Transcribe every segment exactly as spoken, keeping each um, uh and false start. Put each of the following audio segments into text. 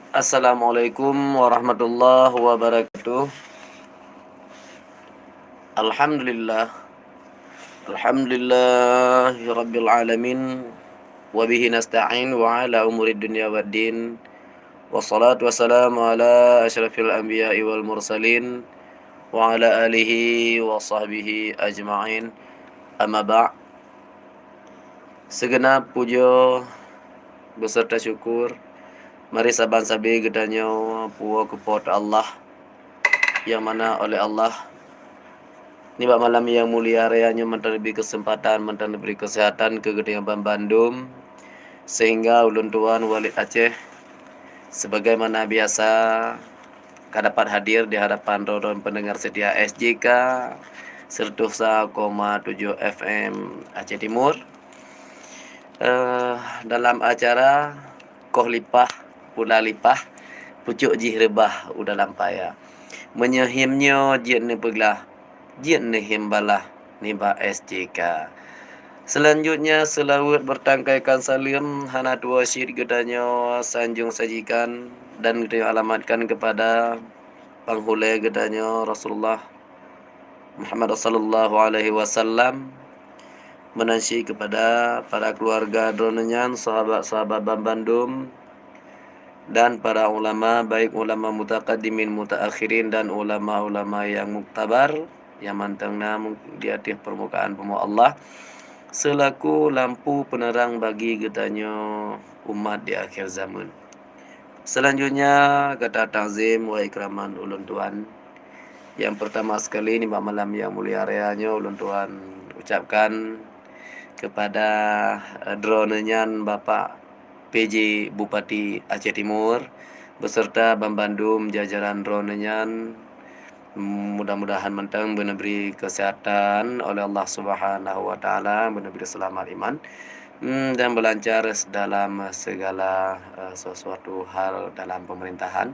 Assalamualaikum warahmatullahi wabarakatuh. Alhamdulillah. Alhamdulillahirabbil alamin. Wa bihi nasta'in wa ala umuri dunya waddin. Wassalatu wassalamu ala asyrafil anbiya'i wal mursalin wa ala alihi wa sahbihi ajma'in. Amma ba'd. Sigeunab pujoe beserta syukur mari saban sabe geutanyoe puwoe keu Po teu Allah, nyang mana oleh Allah nibak malam nyang mulia raya nyoe mantong neubri keuseumpatan, mantong neubri keuseuhatan keu geutanyoe banmandum, sehingga ulôn tuan Walid Aceh sebagaimana biasa ka dapat hadir di hadapan droe-droe pendengar setia S J K seratus sa koma tujuh F M Aceh Timur. Eh, dalam acara Koh Lipah, Pula Lipah, Pucok Jih Reubah U Dalam Paya. Meunyoe him nyoe jeuet neupeuglah, jeuet neuhim balah nibak S J K. Selanjutnya, seulaweuet beurtangkai kan saleuem hana tuwoe cit geutanyoe sanjong sajikan dan geutanyoe alamatkan keupada panghulée geutanyoe Rasulullah Muhammad sallallahu alaihi wasallam, meunan cit keupada para keuluwarga droeneuh nyan, sahabat-sahabat banmandum, dan para ulama, baik ulama mutaqaddimin, mutaakhirin, dan ulama-ulama nyang muktabar, nyang mantong na di ateueh peurmukaan bumoe Allah, seulaku lampu peuneurang bagi geutanyoe umat di akhir zaman. Selanjutnya, kata takzim wa ikraman ulôn tuan. Yang pertama sekali, nibak malam nyang mulia raya nyoe, ulôn tuan ucapkan kepada, eh, droeneuh nyan Bapak P J Bupati Aceh Timur beserta banmandum jajaran droeneuh nyan, mudah-mudahan mantong beuneubri keuseuhatan oleh Allah Subhanahu wa Taala, beuneubri seulamat iman, mm, dan beulancar dalam segala, eh, sesuatu hal dalam pemerintahan.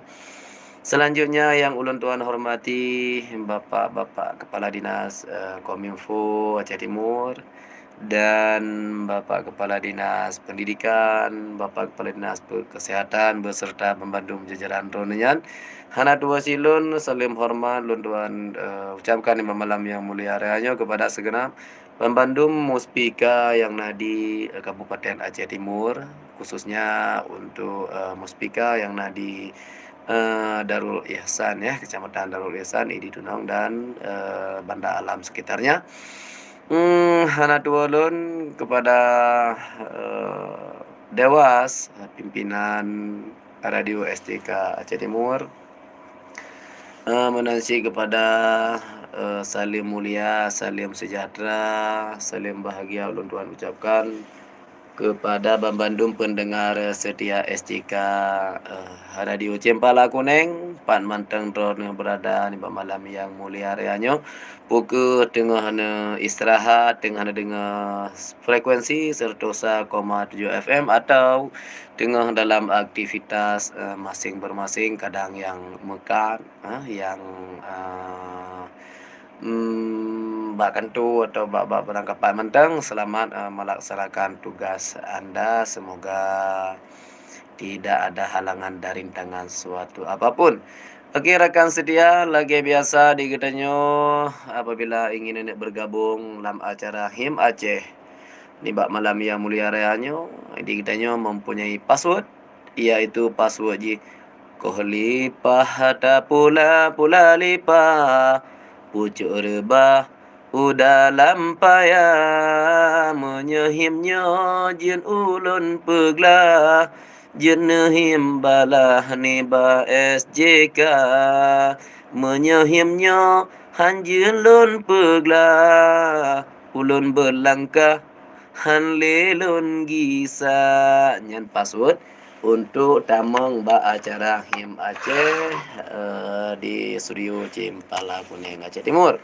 Selanjutnya yang ulôn tuan hormati, Bapak-bapak Kepala Dinas, eh, Kominfo Aceh Timur, dan Bapak Kepala Dinas Pendidikan, Bapak Kepala Dinas Pe-, Kesehatan beserta banmandum jajaran droeneuh nyan. Hana tuwoe cit lôn, saleuem horeumat lôn tuan, eh, ucapkan di malam nyang mulia raya nyoe keupada sigeunab banmandum muspika nyang na di, eh, Kabupaten Aceh Timur, khususnya untuk, eh, muspika nyang na di, eh, Darul Ihsan, ya, Kecamatan Darul Ihsan, Idi Tunong dan, eh, Banda Alam sekitarnya. Hmm, hana tuwoe lôn keupada, eh, Dewas, pimpinan Radio S T K Aceh Timur. Eh, meunan cit keupada, eh, saleuem mulia, saleuem sejahtera, saleuem bahagia ulôn tuan ucapkan keupada banmandum pendengar setia S T K, eh, Radio Cempala Kuneng, pat mantong droeneuh beurada nibak malam nyang mulia raya nyoe. Peu kheueh teungoh neuistirahat, teungoh neudeungoe frekuensi seratus sa koma tujuh F M atau teungoh dalam aktivitas, eh, masing-bermasing, kadang nyang meukat, eh, nyang, eh, mm, bak kantô atau bak, bak peurangkapan mantong, seulamat, eh, melaksanakan tugas anda. Semoga tidak ada halangan dan rintangan suatu apapun. Oke, rakan setia, lagée biasa di geutanyoe, apabila ingin untuk bergabung lam acara Him Aceh nibak malam nyang mulia raya nyoe, di geutanyoe mempunyai password, yaitu password jih, Koh Lipah tapula-pula lipah, pucok reubah u dalam paya. Meunyoe him nyoe jeuet ulôn peuglah, jeuet neuhim balah nibak S J K. Meunyoe him nyoe han jeuet lôn peuglah, ulôn beulangkah han lé lôn gisa. Nyan password untuk tamong bak acara Him Aceh, eh, di studio Cempala Kuneng Aceh Timur.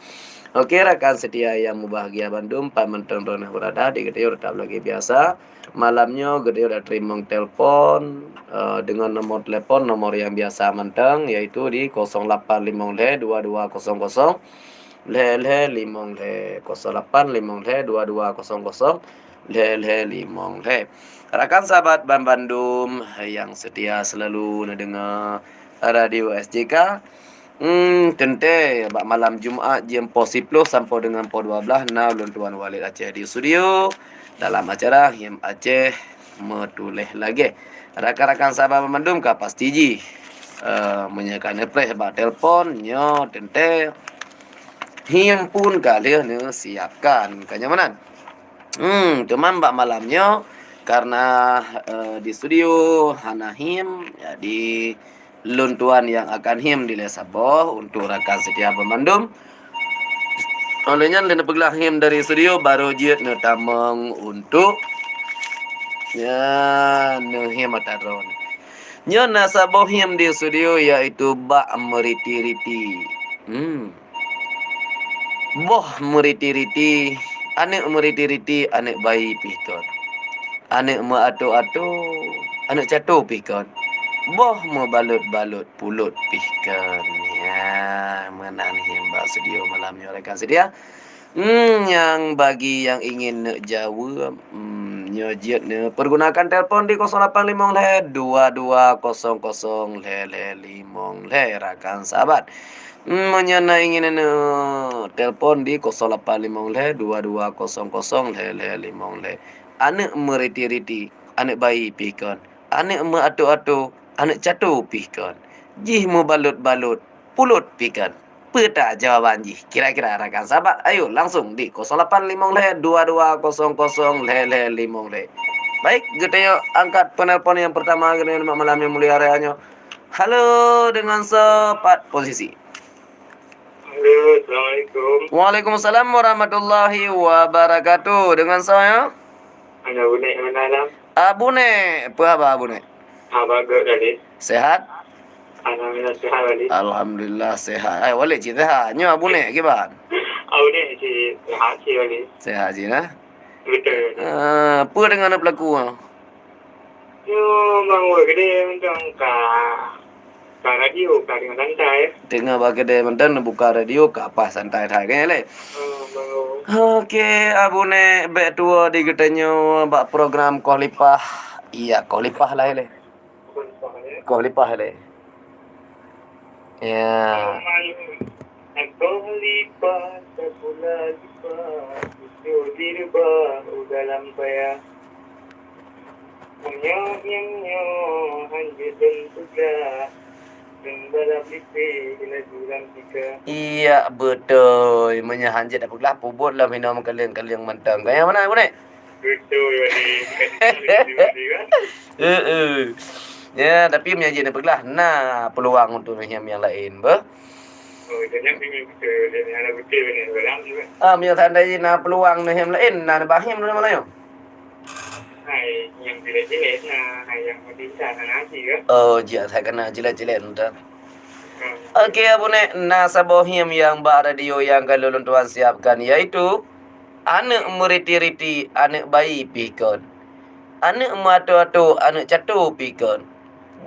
Oke, rakan setia yang mubahagia bandum, pat mantong droeneuh beurada, di geutanyoe teutap lagée biasa. Malam nyoe geutanyoe teurimong telepon, eh, dengan nomor telepon, nomor yang biasa mantong, yaitu di kosong lapan limong lhée dua dua kosong kosong lhée lhée limong lhée, kosong lapan limong lhée dua dua kosong kosong lhèe lhèe limong lhèe. Rakan sahabat banbandum nyang setia selalu neudeungoe Radio S J K, hmm, teuntèe bak malam Jumat jeuem poh siploh sampoe deungon poh dua blaih na ulôn Tuan Walid Aceh di studio dalam acara Hiem Aceh Meutuléh Lagèe. Rakan-rakan sahabat banmandum ka pasti jih, eh, meunyoe ka neupreh bak telepon, nyoe teuntèe hiem pun ka lheueh neusiapkan. Ka nyoe meunan. Hmm, teuma bak malam nyoe, karena, eh, di studio hana hiem, jadi lôn tuan nyang akan hiem dilèe saboh untuk rakan setia banmandum. Óh lheueh nyan lheueh neupeuglah hiem dari studio, baru jeuet neutamong untuk, ya, neuhiem ata droe. Nyoe na saboh hiem di studio, yaitu Bak Meuriti-riti. Hmm. Boh meuriti-riti, aneuk meuriti-riti, aneuk bayi pih kon. Aneuk meuato-ato, aneuk cato pih kon. Boh meubalot-balot, pulot pih kon. Ya, meunan hiem bak studio malam nyoe rakan setia. Hmm, nyang bagi nyang ingin neuk jaweueb, hmm, nyoe jeuet neupeurgunakan telepon di kosong lapan limong lhèe dua dua kosong kosong lhèe lhèe limong lhèe, rakan sahabat. Hmm, meunyoe na ingin neutelepon di kosong lapan limong lhèe dua dua kosong kosong lhèe lhèe limong lhèe. Aneuk meuriti-riti, aneuk bayi pih kon. Aneuk meuato-ato, aneuk cato pih kon. Jih meubalot-balot, pulot pih kon. Peue ta jawaban jih? Kira-kira rakan sahabat, ayo langsung di kosong lapan limong lhèe dua dua kosong kosong lhèe lhèe limong lhèe. Baik, geutanyoe angkat penelpon nyang pertama geutanyoe malam nyang mulia raya nyoe. Halo, deungon soe, pat posisi? Halo, assalamualaikum. Waalaikumsalam warahmatullahi wabarakatuh. Deungon soe nyoe? Abu Nek, mana lam? Abu Nek, peue haba Abu Nek? Haba gèt tadi. Sehat? Alhamdulillah sehat tadi. Alhamdulillah sehat. Ai, Walid cit sehat. Nyoe Abu Nek kiban? Abu Nek cit sehat cit tadi. Sehat cit nah. Betul. Ah, peue deungon peulaku? Nyoe bang weh gede mantong ka, ka radio ka deungon santai. Teungoh bak keudè mantong neubuka radio ka paih santai that kan lé. Hmm, bang weh. Oke, Abu Nek bèk tuwoe di geutanyoe bak program Koh Lipah. Iya, Koh Lipah lah lé. Koh Lipah lé. Ya. Koh Lipah, Sakulah Lipah, ujoe di reubah u dalam paya. Meunyoe nyang nyoe hanjeuet lôn peugah, lôn balap lipéh laju lam tika. Iya, beutôi. Meunyoe hanjeuet tapeugah, peubuet lom hinoe meukaleng-kaleng mantong. Ka nyang meunan, Abu Nek? Beutôi, Wali. Bukan beutôi, Wali, kan? Heeh. Ya, tapi meunyoe jih neupeugah, na peuluang untuk neuhiem nyang laén, beuh. Oh, jadi nyang bingung beutôi, jadi hana beutôi, Wali, dalam juga. Ah, meunyoe seandai jih na peuluang neuhiem laén, na neubahiem lom malam nyoe? Hai, nyang jilét-jilét na, hai, nyang meutinta na nasi ke? Oh, jeuet that keunan jilét-jilét nyan. Hmm. Oke, Abu Nek, na saboh hiem nyang bak radio nyang ka lôn tuan siapkan, yaitu aneuk meuriti-riti, aneuk bayi pih kon. Aneuk meuato-ato, aneuk cato pih kon.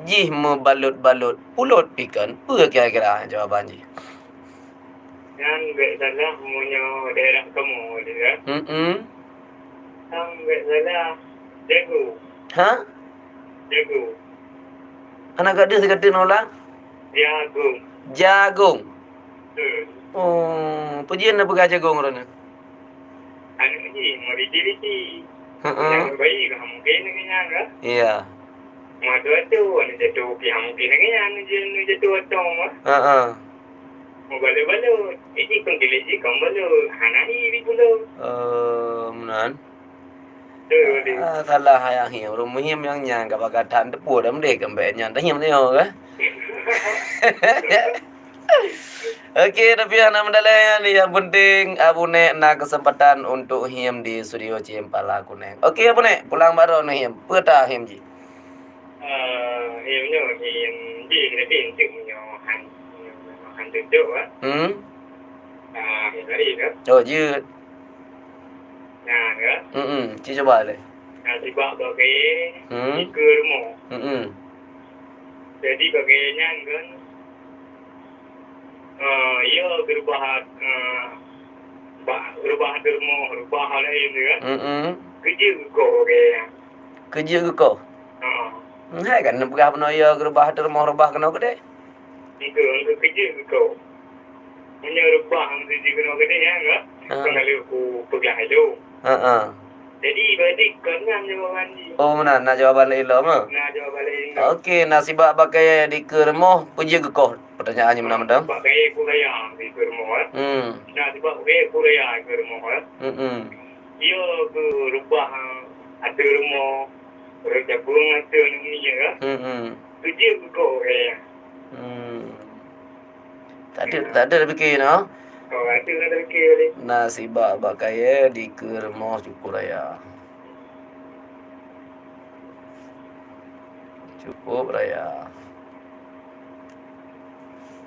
Jih meubalot-balot, pulot pih kon. Peue kira-kira jawaban jih? Nyan bèk salah meunyoe daerah kamoe, ya. Mm-mm. Nyan bèk salah, jago. Ha? Jago. Hana gak deuh sigoe teuk ulang? Jagong. Jagong. Hmm. Oh, peue jih na peugah jagong droeneuh? Aneuk jih, meuriti-riti. Heeh. Aneuk bayi ka mungkin lagèe nyan ka. Iya. Meuato-ato, aneuk jatuh pih mungkin lagèe nyan, aneuk jatuh atong ka. Heeh. Meubalot-balot. Eh, jih kon kilét jih kon balot. Hana hi di pulo. Eh, meunan. Betul, betul. Ah, salah nyang hiem. Ureueng meuhiem nyang nyan ka bak gata teupeu dah meudeh keumbet nyan. Dah hiem tengok ke? Oke, tapi hana meudalai nyan. Yang penting Abu Nek na kesempatan untuk hiem di studio C M Pala Kuneng. Oke, Abu Nek, pulang baroe neuhiem. Peue ta hiem jih? Ah, hiem nyoe, hiem jih, tapi eunteuk meunyoe han, meunyoe han tutoe, ah. Hmm? Ah, hiem tadi ke? Oh, jeuet. Nah, ke? Mm-mm, ci cuba lé. Nah, sibak bak kayèe, hmm, dikeue rumoh. Mm-mm. Jadi, bak kayèe nyan kan, ah, iya, geurubah, ah, bak, reubah ateueh rumoh, reubah laén tu kan. Mm-mm. Keujeuet geukoh, oke. Keujeuet geukoh? Heeh. Hai kan neupeugah bunoe, ya, geureubah ateueh rumoh, reubah keunoe keudeh. Itu, untuk keujeuet geukoh. Meunyoe reubah meusti jikeunoe keudeh, ya, enggak? Ha. Kon lalu ku peugah ilôn. Ha, ha. Jadi, berarti kon nyan jawaban jih. Oh, meunan, na jawaban laén lom, ha? Na jawaban laén lom. Oke, na sibak bak kayèe dikeue rumoh, peujeuet geukoh. Pertanyaan nyoe meunan mantong. Bak kayèe ku raya dikeue rumoh, eh. Hmm. Na sibak bak kayèe ku raya dikeue rumoh, eh. Hmm, hmm. Iya geureubah ateueh rumoh, rot jabeung ateueh aneuk miet, ya. Hmm, hmm. Keujeuet geukoh kayèe. Hmm. Tak ada, tak ada dah fikir, no? Oh, ada, tak ada fikir tadi. Na sibak bak kayèe dikeue rumoh cukup raya. Cukup raya.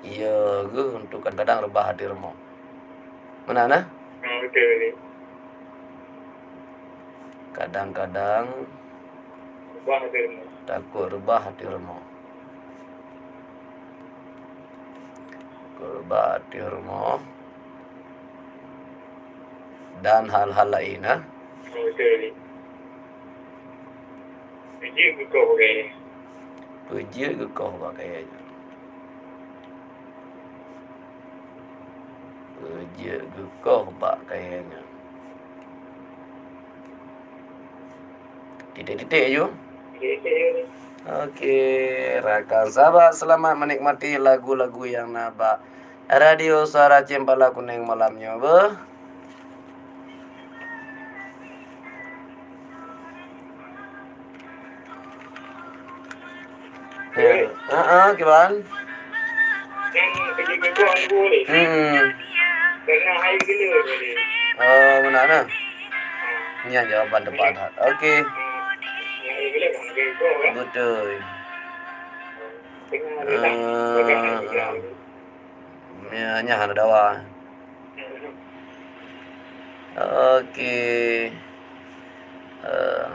Iya geuh untuk kadang-kadang reubah ateueh rumoh. Meunan, nah? Hmm, betul, betul. Kadang-kadang reubah ateueh rumoh. Takot reubah ateueh rumoh. Takot reubah ateueh rumoh. Dan hal-hal laén, ha? Oh, betul, betul. Peujeuet geukoh bak kayèe. Peujeuet geukoh bak kayèe nyan. Peujeuet geukoh bak kayèe nyan. Titik-titik aju. Titik-titik aju. Oke, rakan sahabat, selamat menikmati lagu-lagu yang na bak Radio Suara Cempala Kuneng malam nyoe beuh. Ya. Heeh, kiban? Hmm. Oh, meunan, nah. Nyan jawaban tepat that. Oke. Beutôi. Ah. Ya, nyan hana dawa. Oke. Eh.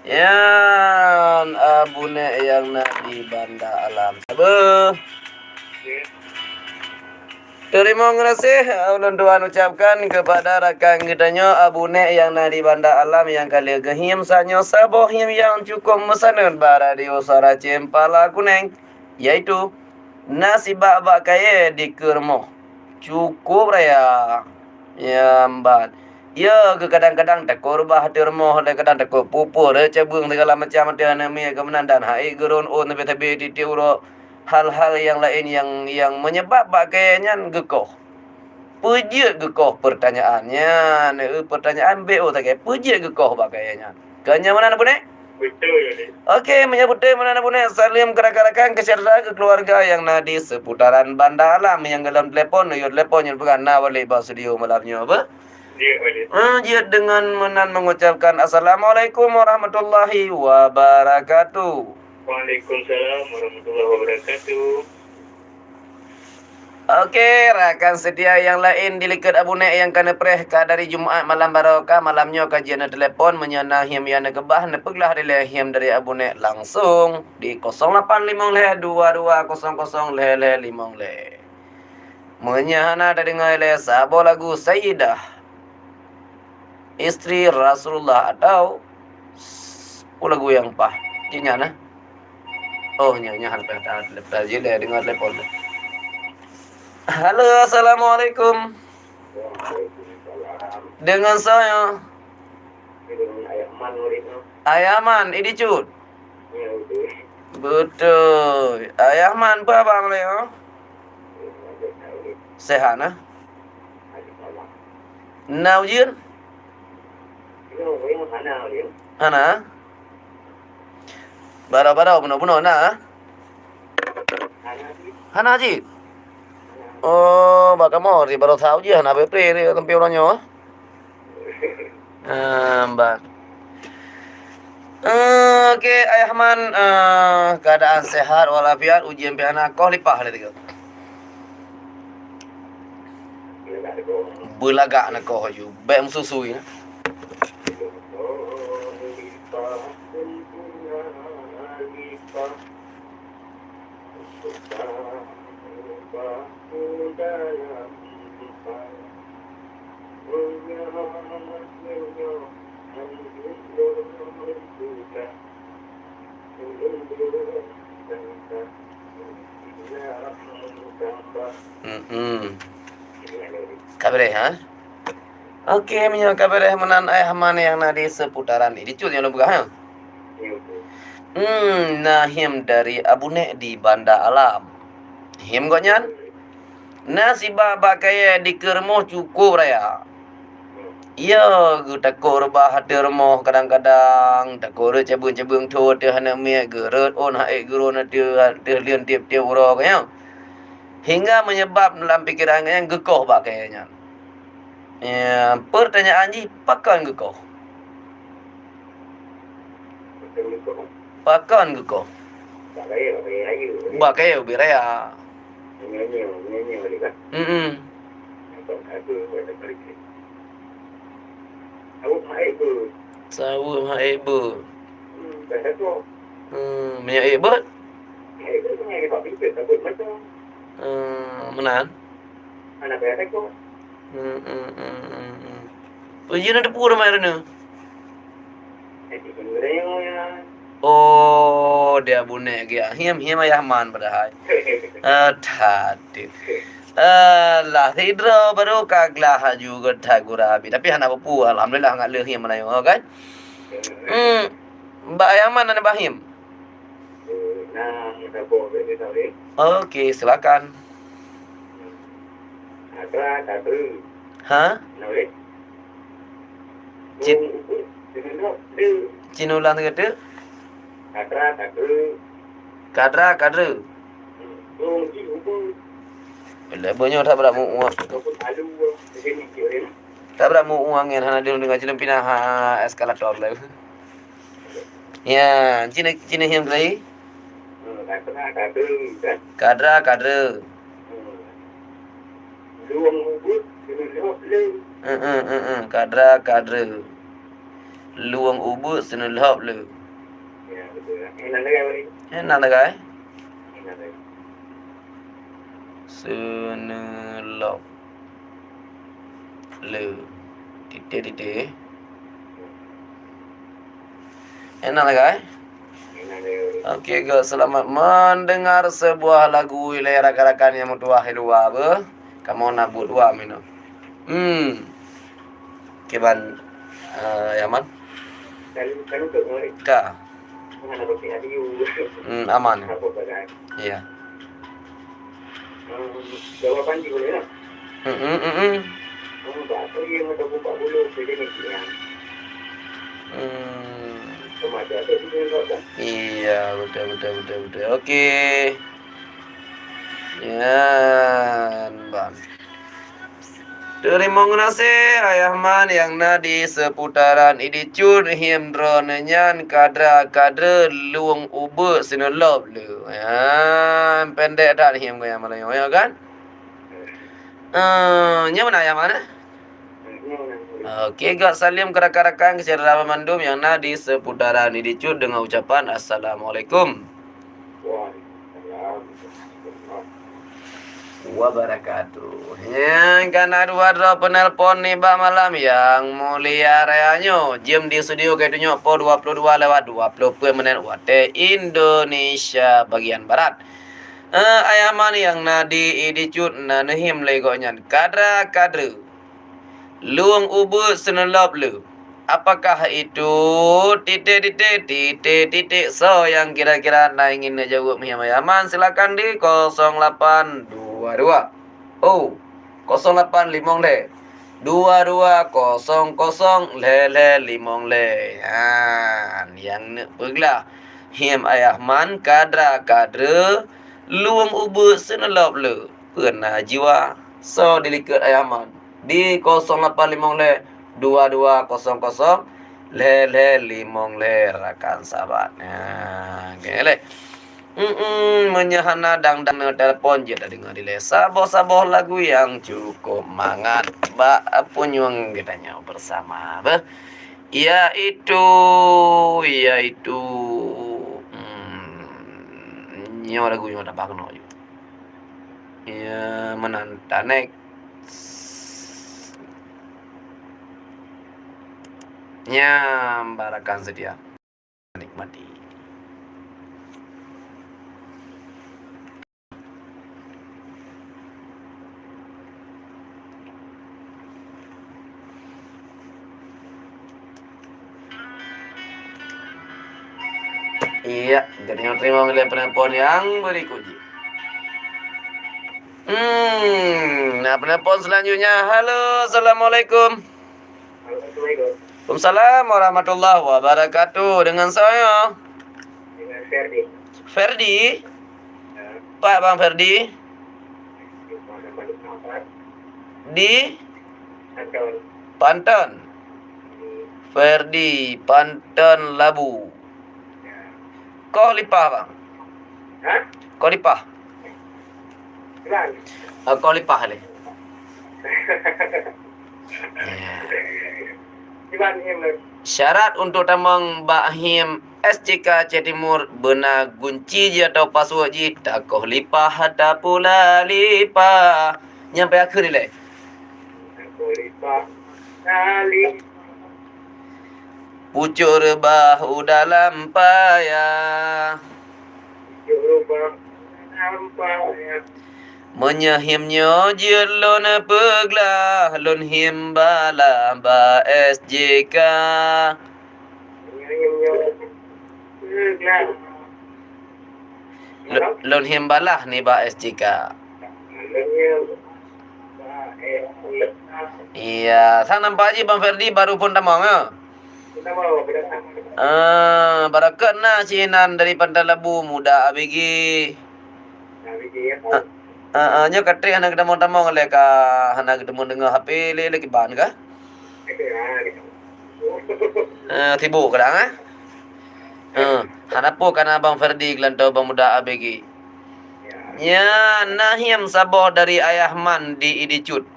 Nyan Abu Nek nyang na di Banda Alam. Sabe. Teurimong gaséh ulôn tuan ucapkan keupada rakan geutanyoe Abu Nek nyang na di Banda Alam nyang ka lheueh geuhiem saat nyoe saboh hiem nyang cukup meusaneut bak Radio Suara Cempala Kuneng, yaitu na sibak bak kayèe dikeue rumoh. Cukup raya. Nyan ban. Ya, kadang-kadang takot reubah ateueh rumoh, kadang takot pupuk, cabeung segala macam ateueh aneuk miet keumeunandan hai geurôn ôn teubi-teubi tiep-tiep uroe. Hal-hal nyang laén nyang, nyang meunyeubab bak kayèe nyan geukoh. Peujeuet geukoh pertanyaan nyan, eh, pertanyaan B O sagai, peujeuet geukoh bak kayèe nyan. Ka nyan meunan Abu Nek? Beutôi, Adik. Oke, meunyoe beutôi meunan Abu Nek, saleuem keu rakan-rakan, keu syedara, keu keuluwarga nyang na di seputaran Banda Alam nyang goh lom telepon, yue telepon nyoe bukan na balik bak studio malam nyoe, apa? Jeuet, Adik. Ah, jeuet deungon meunan mengucapkan assalamualaikum warahmatullahi wabarakatuh. Waalaikumsalam warahmatullahi wabarakatuh. Oke, rakan seutia nyang laén di likot Abu Nek nyang ka neupreh ka dari Jumat malam barokah, malam nyoe ka jeuet neutelepon, meunyoe na hiem nyang neukeubah, neupeuglah dilèe hiem dari Abu Nek langsung di kosong lapan limong lhèe dua dua kosong kosong lhèe lhèe limong lhèe. Meunyoe hana tadeungoe lé saboh lagu Sayyidah, istri Rasulullah atau s-, oh, lagu nyang paih. Cit nyan, eh? Oh, nyan, nyan, hana payah ta-, ta-, ta-, jih lé deungoe telepon. Halo, assalamualaikum. Deungon soe nyoe? Ayah Man, Idi Cut. Beutôi. Ayah Man, peue haba malam nyoe? Sehat, nah? Na ujeuen? Hana. Barô-barô bunoe-bunoe na? Hana cit. Oh, bak kamoe di baroesa ujeuen hana pre-pre di teumpat uroe nyoe. Ah, ban. Eh, oke, Ayah Man, eh, keadaan sehat walafiat, ujeuen pih hana, koh lipah lé tiga. Beulagak na koh aju, bèk meususui na. Hmm. Ka beureh, ha? Oke, meunyoe ka beureh meunan, Ayah Man nyang na di seputaran Idijut nyang lôn peugah, ha? Hmm, na hiem dari Abu Nek di Banda Alam. Hiem gobnyan? Na sibak bak kayèe di keu rumoh cukup raya. Iya, geutakot reubah ateueh rumoh kadang-kadang, takot rhot cabeueng-cabeueng thô ateueh aneuk miet, geurhot ôn hak ék geuron ateueh, ateueh leuen tiep-tiep uroe, ka nyan. Hingga meunyeubab lam pikeran gobnyan geukoh bak kayèe nyan. Ya, peurtanyaan jih, pakon geukoh? Pakon geukoh? Bak kayèe ubé raya. Mm-mm. Saweuem hak ék beuet. Hmm, meunyoe ék beuet? Hmm, meunan. Hmm, hmm, hmm, hmm, hmm. Peue jih na teupeu teuma droeneuh? Oh, dia bunek geuh. Hiem, hiem Ayah Man padahai. Ah, that. Alah, sidroe baru ka glah laju geuh that gura abéh. Tapi hana peue-peue, alhamdulillah ngat lheueh hiem Meulayu, kan? Hmm. Bak Ayah Man na bah hiem? Oke, silakan. Ha? Cit-, cit ulang sigoe teuk. Kadra, kadra. Bila beunyoe that brat mu-, that brat mu-, angén hana deungoe, cileueng pinah, ha, eskalator lé. Ya, cina, cina hiang keulai. Kadra, kadra. Luwang ubeuet seuneulhop lé. Heeh, heeh. Kadra, kadra. Luwang ubeuet seuneulhop lé. Ya, betul. Eh, nan lagèe apa ni? Eh, nan lagèe. Nan lagèe. Seuneulhop lé. Titik, titik. Eh, nan lagèe. Oke, geuh selamat mendengar sebuah lagu ilèe rakan-rakan nyang meutuwah di luwa beuh. Kamoe na buet dua minum. Hmm. Kiban, eh, Yaman? Ka. Hmm, aman. Iya. Jawaban jih boleh lah. Hmm, hmm, hmm, hmm. Hmm. Iya, betul, betul, betul, betul. Oke. Nyan, ban. Teurimong geunaséh, Ayah Man nyang na di seputaran Idijut, hiem droeneuh nyan kadra-kadra luwang ubeuet seuneulhop lé. Nyan, pendek that hiem geuh nyang Meulayu, ya kan? Eh, nyoe meunan Ayah Man, eh? Oke, gak salim keu rakan-rakan syedara banmandum nyang na di seputaran Idijut deungon ucapan assalamualaikum wabarakatuh. Nyang ka na dua droe penelpon nibak malam nyang mulia raya nyoe. Jeuem di studio ka tunyok po dua puluh dua lewat dua puluh peuet menit watèe Indonesia bagian barat. Eh, Ayah Man nyang na di Idijut na neuhiem lé gobnyan. Kadra-kadra. Luwang ubeuet seuneulhop lé. Apakah itu? Titik, titik, titik, titik. Soe nyang kira-kira na ingin neujaweueb meuhiem Ayah Man, silakan di kosong lapan dua dua. Oh, kosong lapan limong lhèe. Dua dua kosong kosong lhèe lhèe limong lhèe. Ha, nyang neuk peuglah. Hiem Ayah Man kadra-kadra luwang ubeuet seuneulhop lé. Peue na jiwa? Soe di likot Ayah Man? Di kosong lapan limong lhèe dua dua kosong kosong lhèe lhèe limong lhèe rakan sahabat. Nah, oke lé. Mm-mm, meunyoe hana dang-dang neutelepon, jeuet tadeungoe dilèe saboh-saboh lagu nyang cukup mangat bak punyueng geutanyoe bersama, beuh. Yaitu, yaitu, hmm, nyoe lagu nyoe tabah keunoe ju. Ya, meunan tanek. Nyam barakan seutia. Nikmati. Iya, jadi yang terima oleh penelpon yang berikut ji. Hmm, nah, penelpon selanjutnya. Halo, assalamualaikum. Waalaikumsalam warahmatullahi wabarakatuh. Dengan saya? Dengan Ferdi. Ferdi? Ya. Pak Bang Ferdi? Di? Panton. Panton. Ferdi, Panton Labu. Ya. Koh Lipah, Bang? Hah? Koh Lipah? Bukan. Oh, Koh Lipah leh. Ya. Syarat untuk tamong bak him S C K Aceh Timur beuna gunci jih atau password jih, takoh lipah, tapula lipah. Nyang payah kheun ilée. Takoh lipah, tapula lipah. Pucuk reubah u dalam paya. Pucuk reubah u dalam paya. Meunyoe him nyoe jeuet lôn peuglah, lôn him balah bak S J K. Meunyoe him nyoe peuglah. Lo-, lôn him balah nibak S J K. Lôn him balah bak S J K. Iya, sang nampak jih Bang Ferdi baru phon tamong, ya? Phon tamong, phon tamong. Ah, barokon na sinan dari Pantai Labu, muda A B G. A B G, ya. Ah, ah, ah, nyoe ka treb hana geutamong-tamong lé ka, hana geutamong deungoe H P lé, lé kiban ka? Eh, sibuk kadang, eh? Eh, hana peue kana Bang Ferdi geulantoe bang muda A B G. Nyan na him saboh dari Ayah Man di Idi Cut.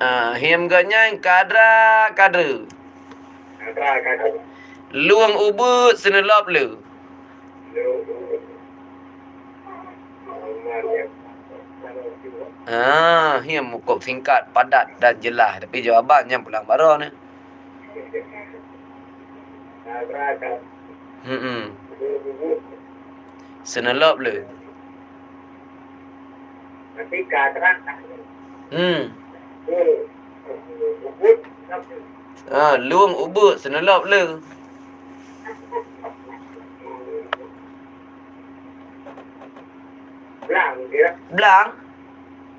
Ah, him geuh nyan kadra-kadra. Lueng ubeut seuneulop le. Ah, him mukop singkat, padat dan jelas, tapi jawaban nyan pulang baroe nyoe. Hmm. Seuneulop le. Hmm. Ah, lueng ubeut seuneulop le. Blang, ya. Blang?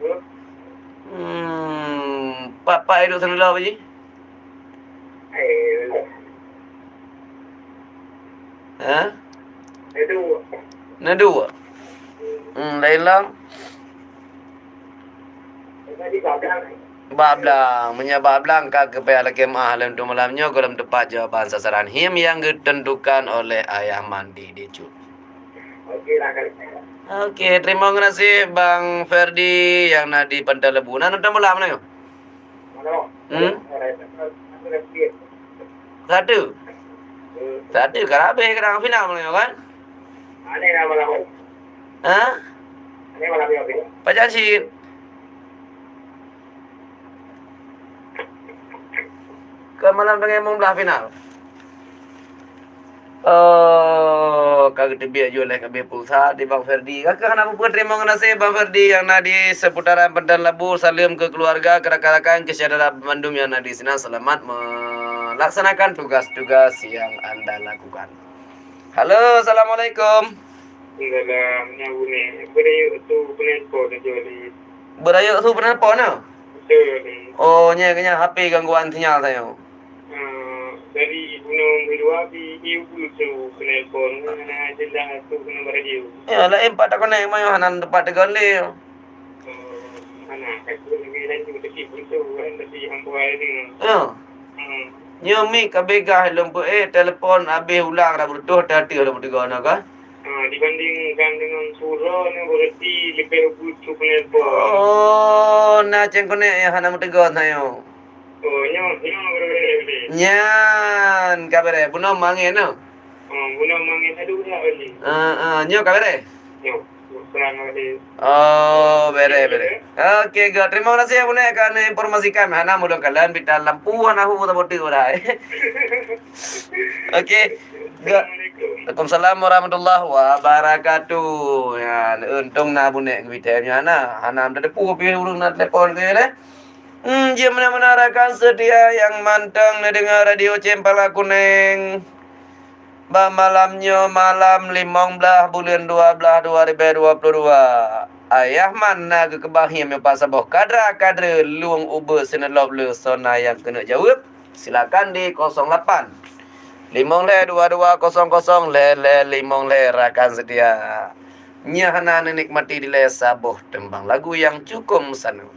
Hmm. Hmm, pat-pat iduek seuneulop jih? Eh. Ha? Neudua. Neudua? Hmm, laén lom? Bak blang. Meunyoe bak blang ka geupeuyak lakée meu'ah lom untuk malam nyoe, gohlom teupat jawaban sasaran him nyang geuteuntukan oleh Ayah Man di Idi Cut. Oke, terima kasih Bang Ferdi nyang na di Pantai Lebu. Na nonton bola mana nyoe? Hmm? Satu. Satu ka habéh kadang final mana nyoe kan? Ha? Pajan cit. Ka malam teungoh limong blah final. Oh, ka geuteubiet ju lé kabeh pulsa di Bang Ferdi. Ka keuh hana peue-peue, teurimong geunaséh Bang Ferdi nyang na di seputaran Pantai Labu, saleuem keu keuluwarga, keu rakan-rakan, keu syedara bandum nyang na di sinan, selamat melaksanakan tugas-tugas yang anda lakukan. Halo, assalamualaikum. Waalaikumsalam. Nyan bunyi. Beurayeuk su peunelpon aja ni. Beurayeuk su peunelpon, nah? Betul ni. Oh, nyan, nyan H P gangguan sinyal sayoe. Ah, dari gunong keudua di ibu su peunelpon. Mana jelas tu kena radio. Ya, laén pat takonek mah, hana teumpat teugön lé. Oh, hana, aku lagi lanjut tapi betul kan, tapi hamba ni. Ya. Hmm. Nyoe mik ka begah lom peuék, telepon habéh ulang dah beutôi, hati-hati lom teuga na ka. Ha, dibandingkan dengan surau ni berarti lebih butuh penelepon. Oh, na cen konek nyang hana meuteuga sayoe. Oh, nyoe, nyoe berbeda. Nyan ka bereh, bunoe mangén na. Oh, bunoe mangén aduh dah ni. Ah, ah, nyoe ka bereh. Nyoe. Oh, bere, bere. Oke, good. Terima kasih, Abu Nek, kerana informasikan. Hana mulung kalian, bintang lampu, hana hu, tak bodoh, dah. Oke. Good. Waalaikumsalam warahmatullahi wabarakatuh. Ya, untung na Abu Nek ngeubitém nyan na. Hana meuteupeue pih ureueng na telepon keu lé. Hmm, jeuet meunan-meunan rakan seutia nyang mantong neudeungoe Radio Cempala Kuneng. Bak malam nyoe, malam limong blaih buleuen dua blaih dua ribèe dua puluh dua. Ayah Man na geukeubah hiém nyoe pasaboh kadra-kadre lueng ubeut sineulop le sona nyang keuneuk jaweueb. Silakan di kosong lapan, limong lhèe dua dua kosong kosong lhèe lhèe limong lhèe rakan seutia. Nyoe hana neunikmati dilèe saboh teumbang lagu nyang cukup meusanu.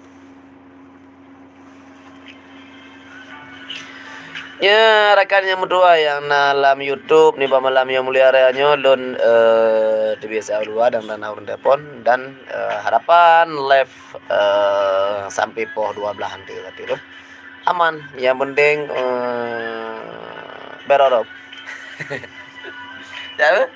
Ya, rakan nyang meutuwa nyang na lam YouTube nibak malam nyang mulia raya nyoe, lôn, eh, teubiet saat dua dan dana ureueng telepon dan, eh, harapan live, eh, sampai poh dua blaih nanti, nanti tu. Aman, yang penting, eh, berharap. Ya, eh?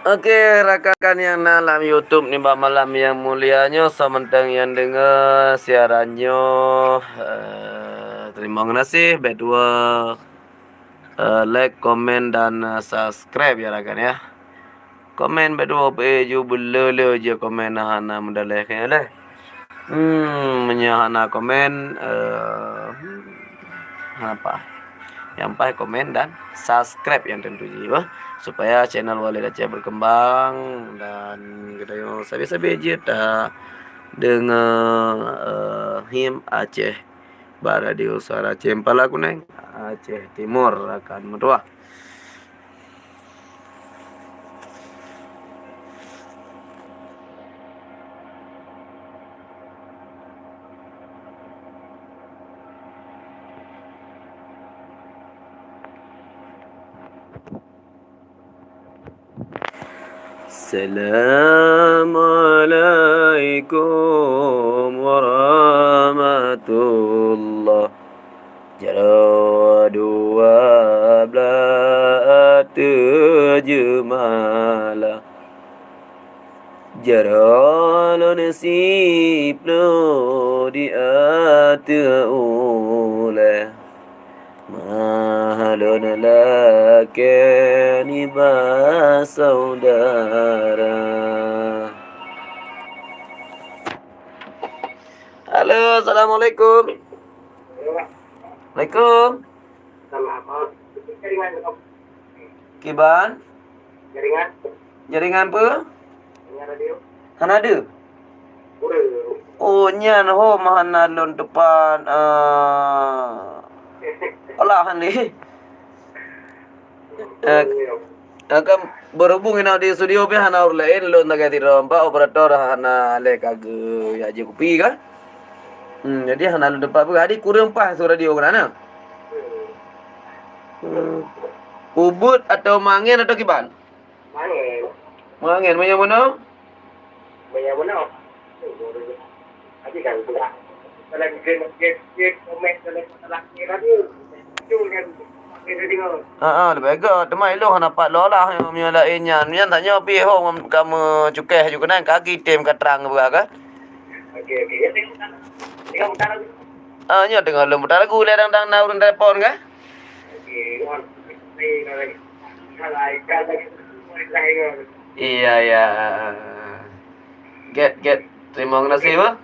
Oke, rakan-rakan nyang na lam YouTube nibak malam nyang mulia nyoe, soe mantong nyang deungoe siaran nyoe, eh, teurimong geunaséh, bèk tuwoe, eh, like, komen, dan, eh, subscribe ya rakan ya. Komen bèk tuwoe peuék ju beuleu-leu je komen hana meudaleh keu nyan lé. Hmm, meunyoe hana komen, eh, hana paih. Nyang paih komen dan subscribe nyang tentu jih bah, supaya channel Walid Aceh berkembang dan geutanyoe sabe-sabe jeuet tadeungoe, eh, him Aceh bak Radio Suara Cempala Kuneng, Aceh Timur rakan meutuwah. Assalamualaikum warahmatullah. Jaroe dua blaih ateueh jeumala. Jaroe lôn siploh di ateueh ulèe. Meuh lôn lakèe nibak syedara. Halo, assalamualaikum. Alaikum. Kiban? Jaringan. Jaringan peue? Jaringan radio. Hana deuh? Kureueng. Oh, nyan ho meuhana lôn teupat, ah, olah han lé. Eh, eh, kan berhubung inoe di studio pih hana ureueng laén, lôn sagai sidroe, empat operator hana lé ka geujak jép kupi kan. Hmm, jadi hana lôn teupat peugah. Jadi kureueng paih su radio keunan na. Hmm. Ubeut atau mangen atau kiban? Mangen. Mangen, meunyoe bunoe? Meunyoe bunoe. Jadi kan pula. Dalam game, game, game, komen dalam masalah ni radio. Itu kan. Kita dengar. Ha, ha, leubeh gèt. Teuma ilôn hana pat lôn lah, meunyoe laén nyan. Nyan tanyoe pih ho kamoe cukéh ju keunan, ka geutem ka trang beuraka. Okey, okey. Ya, tengok, tengok, tengok. Ah, nyoe teungoh lôn putar lagu lé, dang-dang na ureueng telepon kah? Iya, iya. Gèt, gèt. Terima kasih, Bang.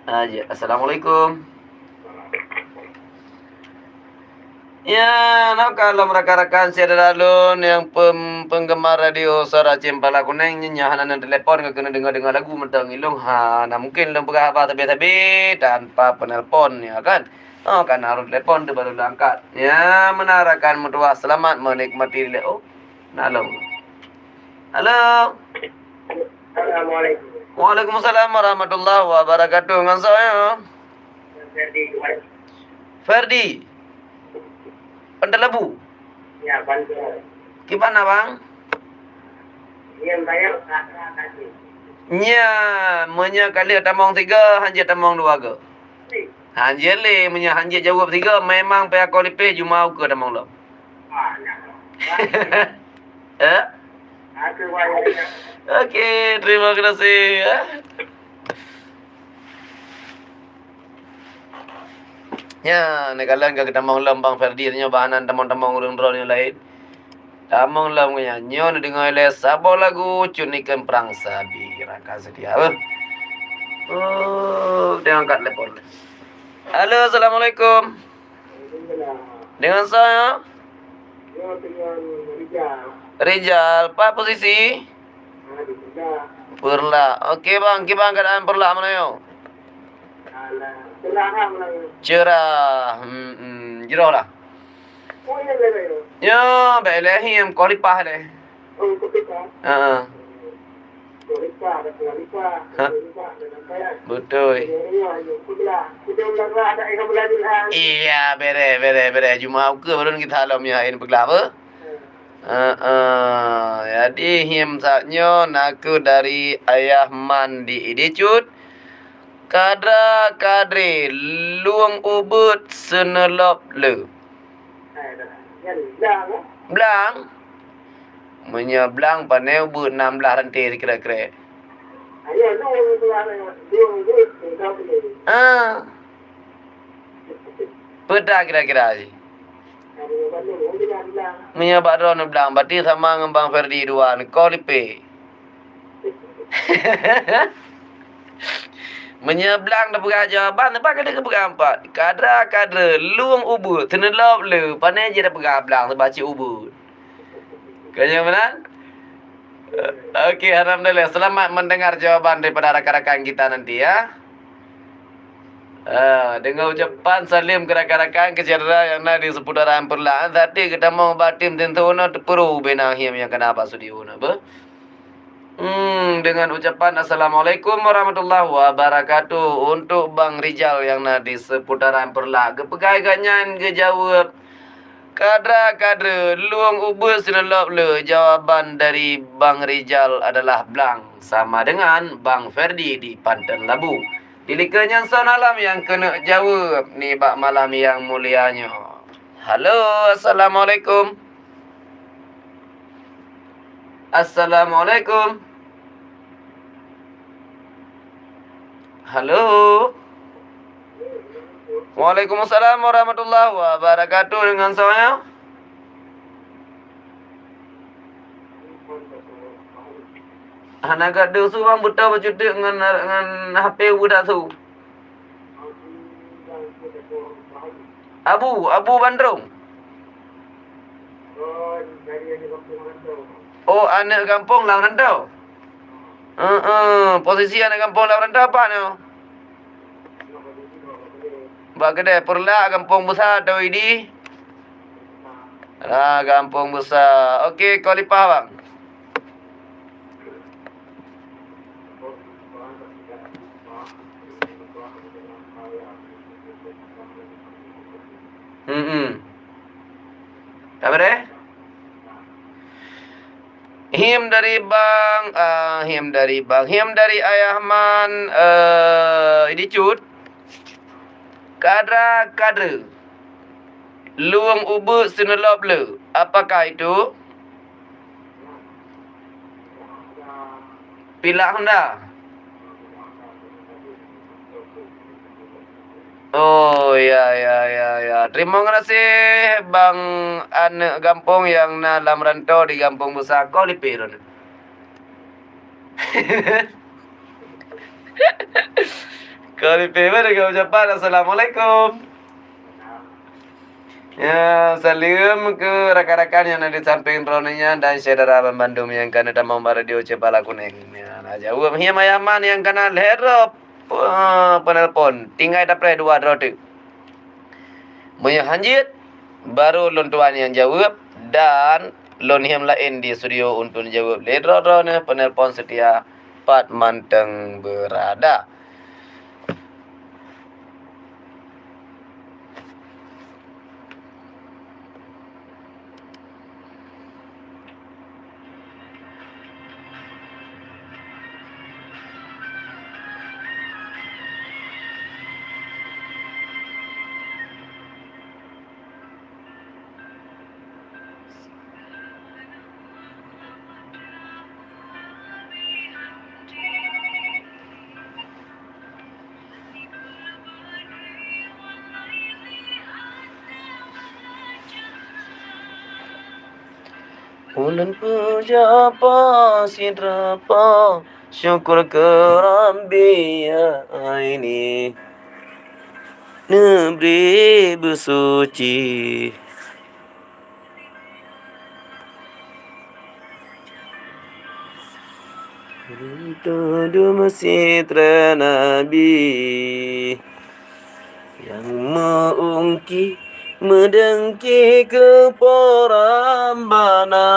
Ah, ya. Assalamualaikum. Ya, na kalon rakan-rakan syedara lôn nyang pem-, penggemar radio Suara Cempala Kuning, nyan hana neutelepon ka keuneuk deungoe-deungoe lagu mantong. Ilôn hana mungken lôn peugah haba sabe-sabe tanpa penelpon, ya kan? Oh, kan harôh telepon tu baru lôn angkat. Ya, meunan rakan meutuwah, selamat menikmati dilée. Oh, na lom. Halo. Assalamualaikum. Waalaikumsalam warahmatullahi wabarakatuh. Ngon soe nyoe? Ferdi. Ferdi. Pantai Labu. Ya, Pantai. Kiban na, Bang? Nyan bayar. Nyan, meunyoe ka lheueh tamong tiga, hanjeuet tamong dua go. Hanjeuet lé, meunyoe hanjeuet jaweueb tiga, memang pih akoe lipéh jumah ukeue tamong lom. Eh? Oke, terima kasih, ya. Nya, neukalon ka geutamong lom Bang Ferdi, nyoe bah hana tamong-tamong ureuëng droeneuh laén. Tamong lom nyan, nyoe neudeungoe lé saboh lagu Cut Nikon Prang Sabi, rakan seutia, beuh. Oh, dia angkat telepon. Halo, assalamualaikum. Dengan saya? Rijal, pat posisi? Peureulak. Oke bang, kiban keuadaan Peureulak meunoe? Cerah. Hmm, hmm. Jroh lah. Ya, bèk lé hiem, khalifah lé. Heeh. Ha. Beutôi. Iya, bereh, bereh, bereh. Jumah ukeue baru kita lom ya, ini peuglah apa? Heeh. Jadi hiem saat nyoe nakeuh dari Ayah Man di Idicut. Kadra kadre lueng ubeuet seuneulop le. Blang. Meunyoe blang, pane ubeuet nam blaih ranté sikrék-krék. Ah. Peue ta kira-kira jih? Meunyoe bak droeneuh blang, berarti sama ngon Bang Ferdi dua, neuko lipéh. Meunyoe blang tapeugah jawaban, teuma ka lheueh geupeugah empat. Kadra-kadre, lueng ubeuet, seuneulop le, pane jih tapeugah blang, teubacut ubeuet. Ka nyan meunan? Oke, alhamdulillah. Selamat mendengar jawaban daripada rakan-rakan kita nanti, ya. Ah, dengan ucapan salim ke rakan-rakan, ke syedara nyang na di seputaran Peureulak. Tadi geutamong bak tim tentu na teupuru bina hiem nyang kana bak studio na, beuh. Hmm, dengan ucapan assalamualaikum warahmatullahi wabarakatuh untuk Bang Rijal nyang na di seputaran Peureulak. Geupeugah gobnyan geujaweueb, kadra-kadre, lueng ubeuet seuneulop le. Jawaban dari Bang Rijal adalah blang, sama dengan Bang Ferdi di Panton Labu. Di likot nyan soe na lom nyang keuneuk jaweueb nibak malam nyang mulia nyoe. Halo, assalamualaikum. Assalamualaikum. Halo. Waalaikumsalam warahmatullahi wabarakatuh. Dengan soe nyoe? Hana gak deuh su bang, beutôi bacut teuk ngon, ngon H P udah su. Abu, Abu Bandrong. Oh, aneuk gampông lam rantau. Heeh, posisi aneuk gampông lam rantau apa nyoe? Bak keudè Peureulak, gampông beusa atau Idi? Ah, gampông beusa. Oke, khalifah bang. Hmm. Apa deh? Him dari bang, ah, him dari bang, him dari Ayah Man, eh, Idi Cut. Kadra-kadre. Lueng ubeuet seuneulop le. Apakah itu? Pilak Honda. Oh, ya, ya, ya, ya. Terima kasih, bang aneuk gampông nyang na lam rantau di Gampông Beusa. Ko lipéh droeneuh. Ko lipéh, mari ka ucapan assalamualaikum. Ya, saleuem keu rakan-rakan nyang na di sampéng droeneuh nyan dan syedara banmandum nyang ka neutamong bak Radio Cempala Kuneng. Ya, na jaweueb hiam ayah man nyang ka na lhèe droe pe-, penelpon. Tinggai tapreh dua droe teuk. Meunyoe hanjeuet, baru lôn tuan nyang jaweueb dan lôn hiam laén di studio untuk neujaweueb lé droe-droe neuh penelpon seutia pat mantong beurada. Ulôn puja Po sidroe Po, syukur keu Rabbi ya ini neubri beusuci. Tudu meusitre Nabi nyang meu-ungki meudengki keu Po Rabbana.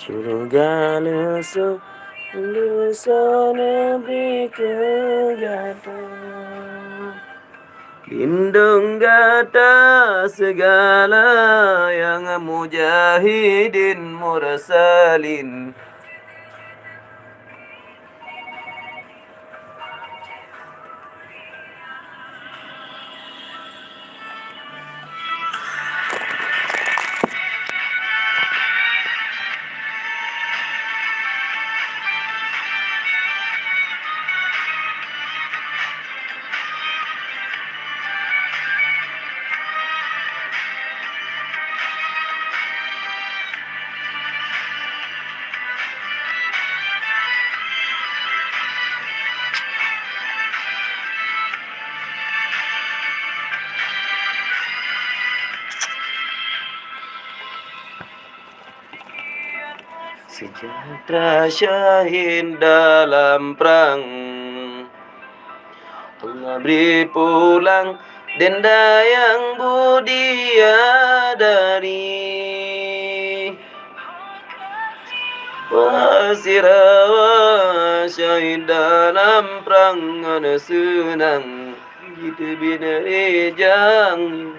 Syeuruga leusoe, leusoe neubri keu gata. Lindong gata sigala nyang mujahidin mursalin. Sejahtera syahid dalam prang. Allah bri pulang denda nyang budi dari. Wah sirawa syahid dalam prang ngon seunang jiteubiet rijang.